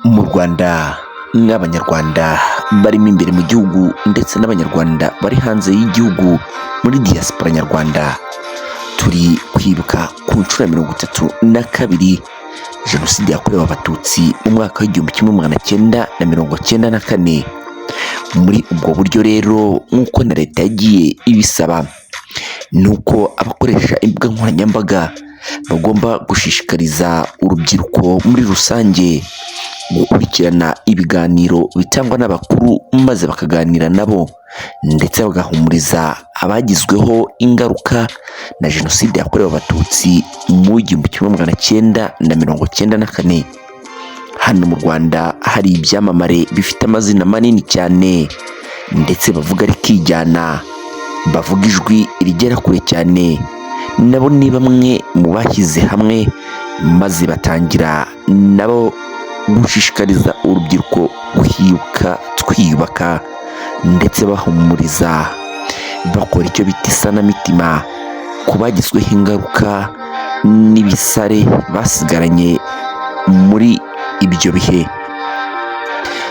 Mu Rwanda n'Abanyarwanda barimo imbere mu gihugu ndetse n'Abanyarwanda bari hanze y'igihugu muri diaspora nyarwanda, turi kwibuka ku nshuro ya 32 Jenoside yakorewe Abatutsi mu mwaka wa 1994. Muri ubwo buryo rero, nk'uko na leta yagiye ibisaba, ni uko abakoresha imbuga nkoranyambaga bagomba gushishikariza urubyiruko muri rusange gukurikirana ibiganiro bitangwa n'abakuru, maze bakaganira nabo ndetse bagahumuriza abagizweho ingaruka na Jenoside yakorewe Abatutsi mu 1994. Hano mu Rwanda hari ibyamamare bifite amazina manini cyane ndetse bavuga rikijyana, bavuga ijwi rigera kure cyane. Nabo ni bamwe mu bashyize hamwe maze batangira nabo gushishikariza urubyiruko kwibuka twiyubaka, ndetse bahumuriza, bakora icyo bita isanamitima ku bagizweho ingaruka n'ibisare basigaranye muri ibyo bihe.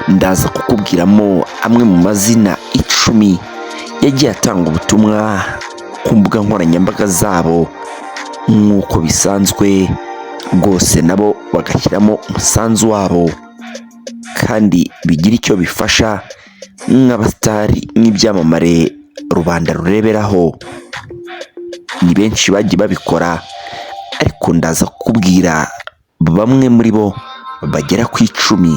Ndaza kukubwiramo amwe mu mazina 10 yagiye atanga ubutumwa ku mbuga nkoranyambaga zabo nk'uko bisanzwe rwose, nabo bagashyiramo umusanzu wabo kandi bigira icyo bifasha nk'abasitari n'ibyamamare rubanda rureberaho. Ni benshi bagiye babikora, ariko ndaza kukubwira bamwe muri bo bagera ku 10.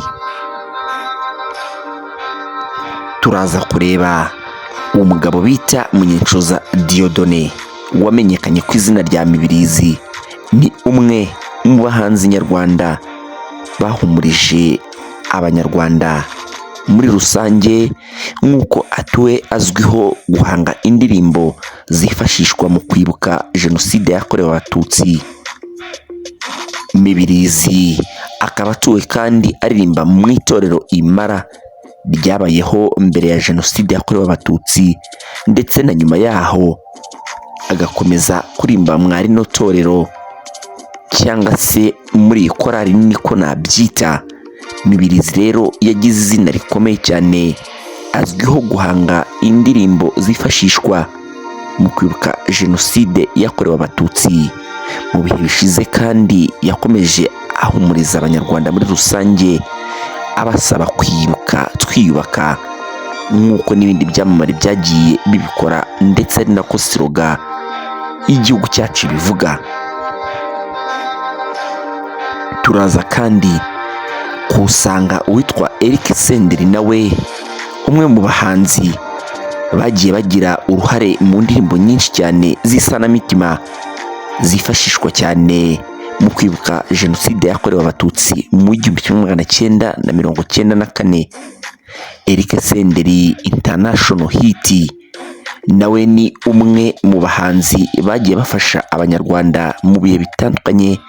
Turaza kureba umugabo bita Munyanshoza Dieudonné, wamenyekanye ku izina rya Mibirizi. Ni umwe mu bahanzi nyarwanda bahumurije Abanyarwanda muri rusange, nk'uko atuwe azwiho guhanga indirimbo zifashishwa mu kwibuka Jenoside yakorewe Abatutsi. Mibirizi akaba atuwe kandi aririmba mu itorero Imara ryabayeho mbere ya Jenoside yakorewe Abatutsi, ndetse na nyuma yaho agakomeza kuririmba mwa rino torero cyangwa se muri iyi korali niko nabyita. Mibirizi rero yagize izina rikomeye cyane, azwiho guhanga indirimbo zifashishwa mu kwibuka Jenoside yakorewe Abatutsi. Mu bihe bishize kandi yakomeje ahumuriza Abanyarwanda muri rusange, abasaba kwibuka twiyubaka, nk'uko n'ibindi byamamare byagiye bibikora, ndetse ari nako slogan y'igihugu cyacu ibivuga. Turaza kandi kusanga uwitwa Eric Senderi, nawe umwe mu bahanzi bagiye bagira uruhare mu ndirimbo nyinshi cyane z'isanamitima zifashishwa cyane mu kwibuka Jenoside yakorewe Abatutsi mu 1994. Eric Senderi International Hit nawe ni umwe mu bahanzi bagiye bafasha Abanyarwanda mu bihe bitandukanye,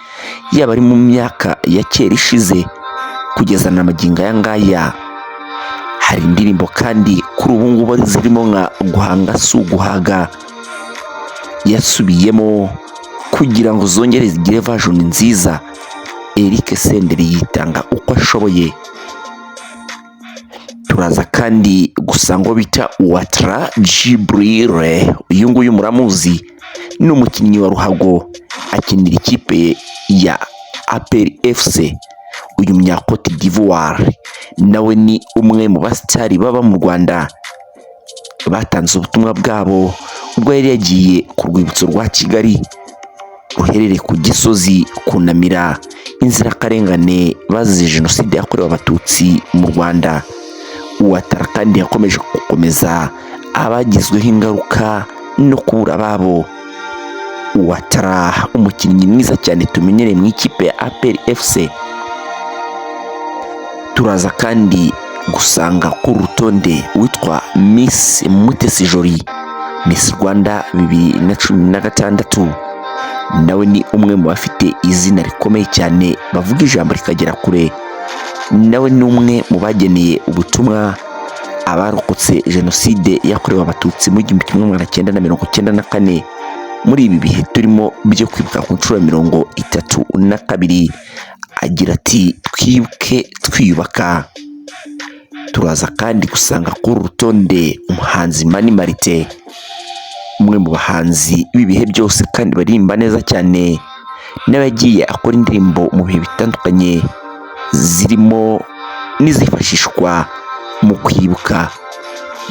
yaba ari mu myaka ya kera ishize kugeza na magingo aya ngaya. Hari indirimbo kandi kuri ubu ngubu zirimo nka "Guhanga si uguhaga" yasubiyemo kugira ngo zongere zigire version nziza. Eric Senderi yitanga uko ashoboye. Turaza kandi gusanga uwo bita Ouattara Djibril. Uyu nguyu muramuzi, ni umukinnyi wa ruhago, akinira ikipe ya APR FC. Uyu munya Cote d'Ivoire nawe ni umwe mu basitari baba mu Rwanda batanze ubutumwa bwabo ubwo yari yagiye ku rwibutso rwa Kigali ruherereye ku Gisozi kunamira inzirakarengane bazize Jenoside yakorewe Abatutsi mu Rwanda. Ouattara kandi yakomeje gukomeza abagizweho ingaruka no kubura ababo. Ouattara, umukinnyi mwiza cyane tumenyereye mu ikipe ya APR FC. Turaza kandi gusanga ku rutonde witwa Miss Mutesi Jolly, Miss Rwanda 2016. Nawe ni umwe mu bafite izina rikomeye cyane, bavuga ijambo rikagera kure. Nawe ni umwe mu bageneye ubutumwa abarokotse Jenoside yakorewe Abatutsi mu 1994, muri ibi bihe turimo byo kwibuka ku nshuro ya 32. agira ati: "Twibuke twiyubaka." Turaza kandi gusanga kuri uru rutonde umuhanzi Mani Martin, umwe mu bahanzi b'ibihe byose kandi baririmba neza cyane, nawe yagiye akora indirimbo mu bihe bitandukanye zirimo n'izifashishwa mu kwibuka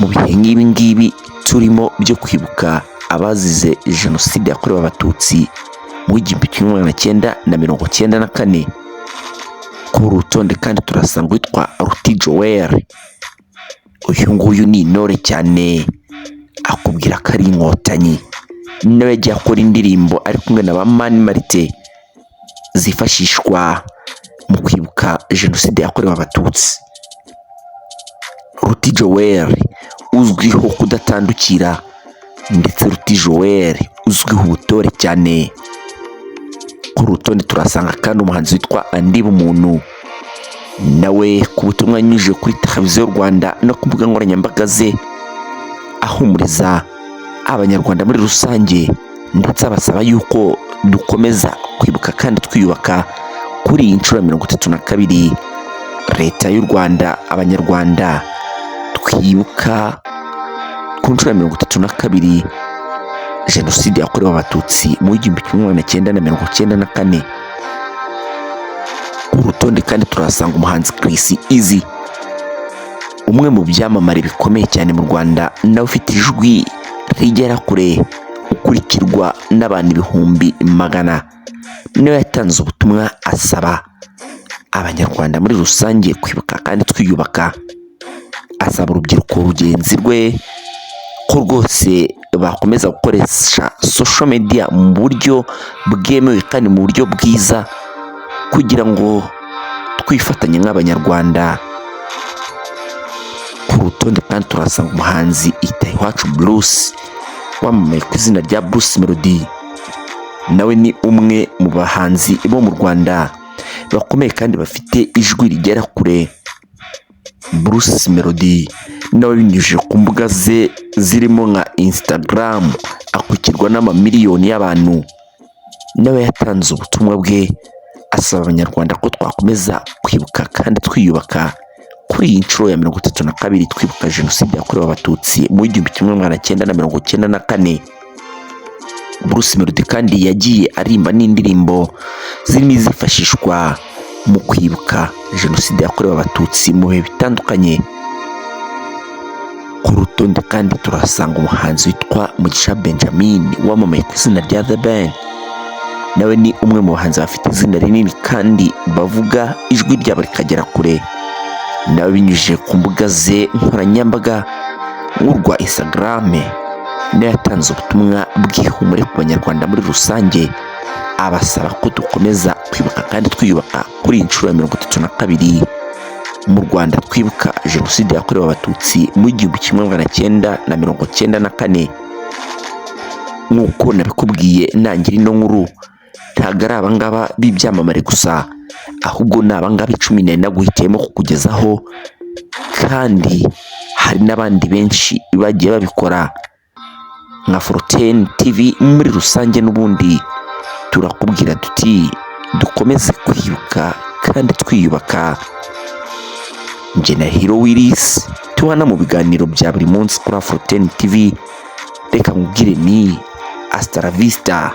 mu bihe nk'ibi ngibi turimo byo kwibuka abazize Jenoside yakorewe Abatutsi mu 1994. Kuri uru rutonde kandi turasanga uwitwa Ruti Joel. Uyu nguyu ni intore cyane, akubwira ko ari Inkotanyi. Nawe yagiye akora indirimbo ari kumwe na ba Mani Martin zifashishwa mu kwibuka Jenoside yakorewe Abatutsi. Ruti Joel uzwiho kudatandukira, ndetse Ruti Joel uzwiho ubutore cyane. Kuri uru rutonde turasanga kandi umuhanzi witwa Andy Bumuntu, nawe ku butumwa yanyujije kuri Televiziyo Rwanda no ku mbuga nkoranyambaga ze, ahumuriza Abanyarwanda muri rusange, ndetse abasaba yuko dukomeza kwibuka kandi twiyubaka kuri iyi nshuro ya 32 Leta y'u Rwanda, Abanyarwanda twibuka ku nshuro ya 32 Jenoside yakorewe Abatutsi mu 1994. Ku rutonde kandi turahasanga umuhanzi Chris Eazy, umwe mu byamamare bikomeye cyane mu Rwanda, nawe ufite ijwi rigera kure, ukurikirwa n'abantu ibihumbi magana. Niwe yatanze ubutumwa asaba Abanyarwanda muri rusange kwibuka kandi twiyubaka, asaba urubyiruko rugenzi rwe ko rwose bakomeza gukoresha social media mu buryo bwemewe kandi mu buryo bwiza, kugira ngo twifatanye nk'Abanyarwanda. Ku rutonde kandi turasanga umuhanzi Itahiwacu Bruce, wamamaye ku izina rya Bruce Melody. Nawe ni umwe mu bahanzi bo mu Rwanda bakomeye kandi bafite ijwi rigera kure. Bruce Melody nawe binyujije ku mbuga ze zirimo nka Instagram, akurikirwa n'amamiliyoni y'abantu, nawe yatanze ubutumwa bwe asaba Abanyarwanda ko twakomeza kwibuka kandi twiyubaka kuri iyi nshuro ya 32 twibuka Jenoside yakorewe Abatutsi mu 1994. Bruce Melody kandi yagiye aririmba n'indirimbo zirimo izifashishwa mu kwibuka Jenoside yakorewe Abatutsi mu bihe bitandukanye. Ku rutonde kandi turasanga umuhanzi witwa Mugisha Benjamin, wamamaye ku izina rya The Ben. Nawe ni umwe mu bahanzi bafite izina rinini kandi bavuga ijwi ryabo rikagera kure. Nawe binyujije ku mbuga ze nkoranyambaga nk'urwa Instagram, nawe yatanze ubutumwa bw'ihumure ku Banyarwanda muri rusange, abasaba ko dukomeza kwibuka kandi twiyubaka kuri iyi nshuro ya 32 mu Rwanda twibuka Jenoside yakorewe Abatutsi mu 1994. Nk'uko nabikubwiye nangira ino nkuru, ntabwo ari abangaba b'ibyamamare gusa, ahubwo ni abangaba 10 nari naguhitiyemo kukugezaho, kandi hari n'abandi benshi bagiye babikora nka Fortune TV muri rusange. N'ubundi turakubwira tuti: "Dukomeze kwibuka kandi twiyubaka." Njye na Hero Willis tubana mu biganiro bya buri munsi kuri Fortune TV, reka nkubwire ni hasta la vista.